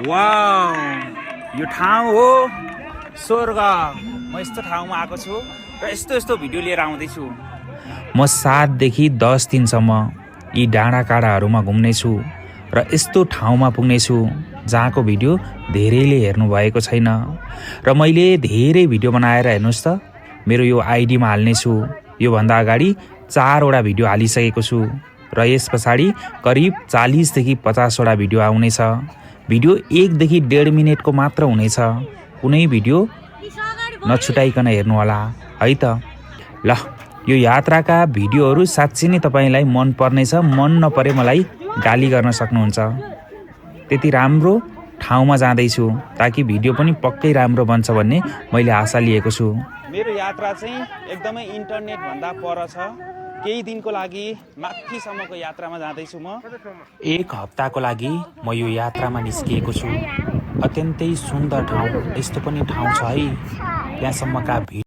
Wow, यो ठाउँ हो स्वर्ग। म यस्तो ठाउँमा आएको छु र यस्तो यस्तो भिडियो लिएर आउँदैछु। म 7 देखि 10 दिनसम्म यी डाँडा काँडाहरूमा घुम्नेछु र यस्तो ठाउँमा पुग्नेछु जहाँको भिडियो धेरैले हेर्नु भएको छैन र मैले धेरै भिडियो बनाएर हेर्नुहोस् त मेरो यो आइडीमा हाल्नेछु। योभन्दा अगाडि 4 वटा भिडियो हालिसकेको छु र यस पछाडि करिब 40 देखि 50 वटा भिडियो आउनेछ। भिडियो 1 देखि 1.5 मिनेटको मात्र हुनेछ। कुनै भिडियो नछुटाइकन हेर्नु होला है त। ल, यो यात्राका भिडियोहरू साँच्चै नै तपाईलाई मन पर्नेछ। मन नपरे मलाई गाली गर्न सक्नुहुन्छ। त्यति राम्रो ठाउँमा जाँदैछु ताकि भिडियो पनि पक्कै राम्रो बन्छ भन्ने मैले आशा लिएको छु। मेरो यात्रा चाहिँ एकदमै इन्टरनेट भन्दा पर छ। केही दिनको लागि माथिसम्मको यात्रामा जाँदैछु म। 1 हप्ताको लागि म यो यात्रामा निस्किएको छु। अत्यन्तै सुन्दर ठाउँ। यस्तो पनि ठाउँ छ है, त्यहाँसम्मका